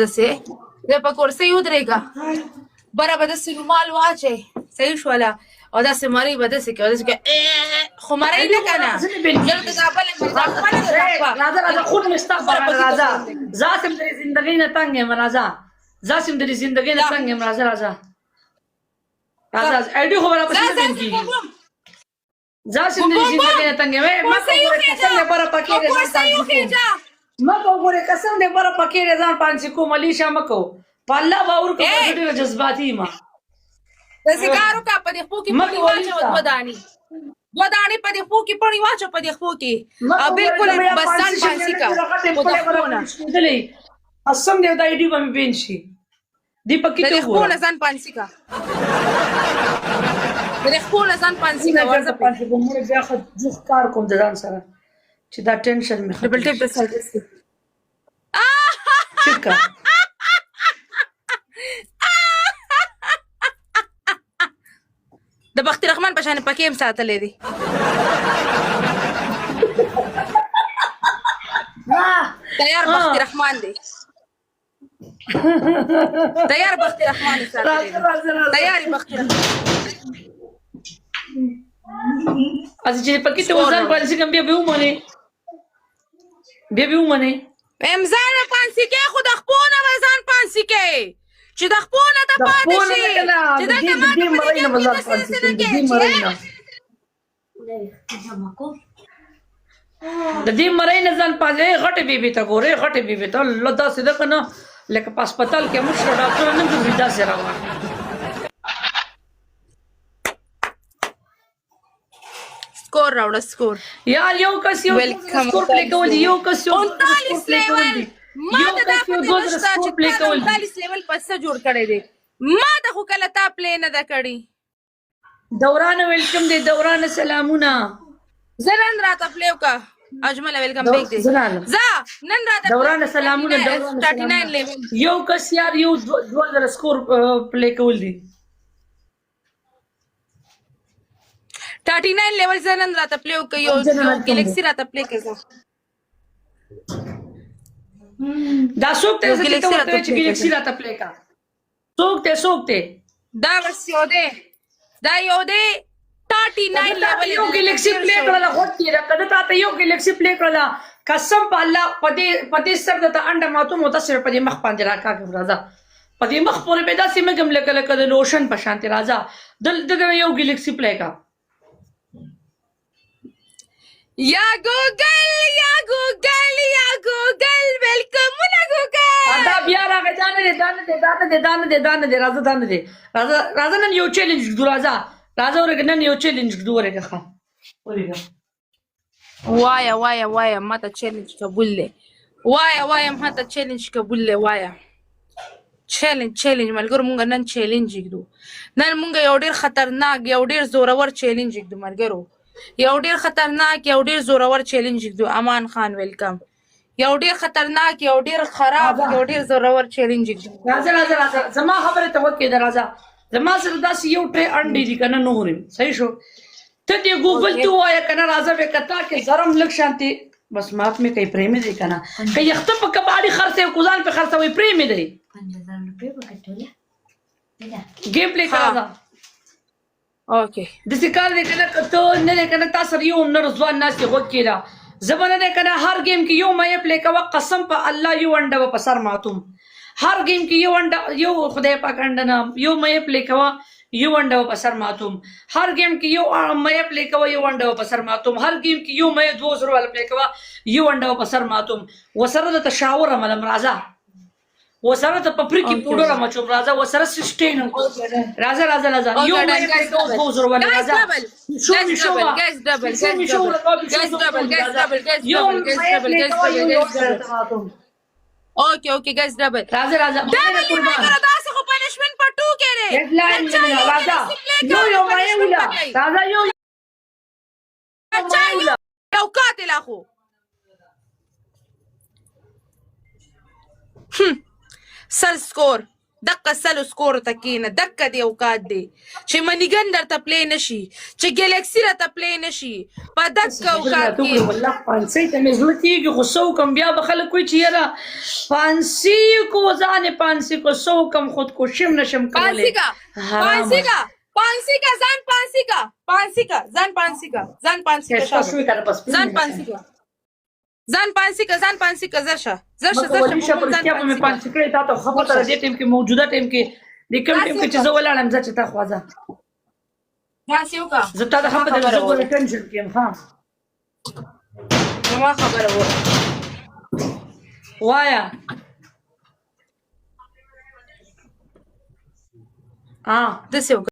داسې د په کرسۍ ودرېږه، بره به داسې رومال واچوې، صحیح شوله، او داسې مرۍ به داسې کوې، داسې کوې، خو مرۍ نه که نه دلته دا بله مرۍ، دا خپله ده، دا خپله. راځه راځه، خون مې ستا په غاړه، راځه. زه هسې هم د دې زندګۍ نه تنګ یم، راځه. زه هسې هم د دې زندګۍ نه تنګ یم، راځه راځه. راځه، ایډي خو به راپسې نه بند کېږي. ځه چې دې زندګۍ نه تنګ وې. ما ته وګوره، قسم دې بره پکې دې ځان پانسي کوم. ما ته وګوره، قسم دې بره پکې دې ځان پانسي کوم. علی شاه مکو، په الله باور کوم، زه ډېره جذباتي ما. داسې کار وکړه، په دې خپو کې پړی واچوه، دوه دانې، دوه دانې په دې خپو کې پړی واچوه، په دې خپو کې، او بالکل بس ځان پانسي کا. خو د خپو نه قسم دې دا ایډي به مې بین شي. دی پکې ته وګوره، د خپو نه ځان پانسي کا، د خپو نه ځان پانسي کا. ورځه پانسي کوم، مړ بیا خو جوخ کار کوم د ځان سره چې دا ټینشن مې ډبل ټیپ د سرویس دی. چکا د بخت رحمان په شان پکې هم ساتلې دي. تیار بخت رحمان دی، تیار بخت رحمان ساتلې دي، تیار بخت رحمان. از چې پکې ته وزن پالیسي کوم، بیا به ومني، بیا به ومني. امزان پانسی کې، خو د خپو نه به ځان پانسی کې چې د خپو نه ته پاتې شي، چې دا ته ماته په دې کې بس نه کې د دې مرۍ نه ځان پاتې. غټه بیبي ته ګورې، غټه بیبي ته، الله، داسې ده که نه لکه په هسپتال کې مشره ډاکټر نه ګرځي، داسې روان. سکور راوړه، سکور. یار یو کس یو سکور پلی کول دي، یو کس یو 39 لیول. ما ته دا پته نشته چې تا 39 لیول په څه جوړ کړی دی. ما ته خو کله تا پلی نه ده کړی. دوران ویلکم دی، دوران سلامونه. زه نن راته پلی وکړه. اجمل ویلکم بیک دی. زه نن راته دوران سلامونه. دوران 39 لیول. یو کس یار یو 2000 سکور پلی کول دي. 39 لیول. زه نن راته پلی وکړه، یو ګلیکسي راته پلی کړه. دا څوک ته چې ته ورته چې ګلیکسي راته پلی کا؟ څوک ته، څوک ته؟ دا بس یو دی، دا یو دی، 39 لیول. یو ګلیکسي پلی کړل، غوټ دی کده. تا ته یو ګلیکسي پلی کړل، قسم په الله په دې سر د انډه ماتو متاثر په دې مخ باندې راکاږم. راځه، په دې مخ پورې به داسې مګم لکه د لوشن په شانتې. راځه، دل دغه یو ګلیکسي پلی کا. یا ګوګل، یا ګوګل، یا ګوګل، ویلکمونه ګوګل. دا بیا راغی. دا نه دی، دا نه دی، دا نه دی، دا نه دی، دا نه دی. راځه، دا نه دی. راځه راځه، نن یو چیلنج ږدو. راځه راځه، ورګه نن یو چیلنج ږدو. ورګه، ښه ورګه. وایا وایا وایا، ماته چیلنج قبول دی. وایا وایا، ماته چیلنج قبول دی. وایا چیلنج، چیلنج. ملګرو، مونږ نن چیلنج ږدو. نن مونږ یو ډیر خطرناک، یو ډیر زورور چیلنج ږدو. ملګرو، یو ډیر خطرناک، یو ډیر زورور چیلنج ږدو. امان خان ویلکم. یو ډیر خطرناک، یو ډیر خراب، یو ډیر زورور چیلنج ږدو. راځه راځه راځه، زما خبره ته وکړه. راځه، زما سره داسې یو ټری انډې دي کنه، نورم صحیح شو. ته دې ګوګل ته وایه کنه. راځه به کتا کې زرم لک شانتي، بس مات مې کوي، پرې مې دی کنه. که یخته په کباړي خرڅه کوزان په خرڅه وي، پرې مې دی. 5000 روپۍ وګټله. ګیم پلی کړه. اوکې. د څه کار دی کنه؟ ته نه دی کنه، تاسو یو نر ځوان ناست دی، غوږ کېده. زه به نه دی کنه، هر ګیم کې یو مې پلی کوه، قسم په الله یو انډه به په سر ماتوم. هر ګیم کې یو انډه، یو خدای پاک انډه نه، یو مې پلی کوه، یو انډه به په سر ماتوم. هر ګیم کې یو مې پلی کوه، یو انډه به په سر ماتوم. هر ګیم کې یو مې 2000 والا پلی کوه، یو انډه به په سر ماتوم. وسره د تشاور ملم، راځه، وسره ته پپری کې پوډر مچوم. راځه، وسره سسټین. راځه راځه راځه، یو مې پلی کوه 2000 والا. راځه، شو می شو، ګایز ډبل، ګایز ډبل، ګایز ډبل، ګایز ډبل، ګایز ډبل، ګایز ډبل، ګایز ډبل، ګایز ډبل. اوکې اوکې، ګایز ډبل. راځه راځه. ډبل. مګر تاسو خو پنشمنټ په 2 کې دی. راځه، یو یو مې ولا. راځه، یو یو قاتل اخو سل سکور. دقه سلو سکور ته کینه، دقه دی اوقات دی چې منیګن درته پلی نشي، چې ګلیکسي راته پلی نشي، په دقه اوقات کې. والله پانسۍ ته مې زړه کېږي، خو څه وکړم؟ بیا به خلک وایي چې یاره پانسي کو، ځان یې پانسي کو. څه وکړم؟ خودکشي هم نشم کولی. پانسی کا، پانسی کا، پانسی کا، ځان پانسی کا، پانسی کا، ځان پانسی کا، ځان پانسی کا. شابه شوې کنه، پس ځان پانسی کا، ځان پانسی کا، ځان پانسی کا. زر شه، زر شه، زر شه. په رښتیا به مې پانسي کړی. تا ته ښه پته ده، دې ټیم کې، موجوده ټیم کې، د کوم ټیم کې چې زه ولاړم، زه چې تا خواځه داسې وکړه. زه تا ته ښه پته ده، زه ګوره ټینشن کې یم. ښه زما خبره وره. وایا ها. داسې وکړه.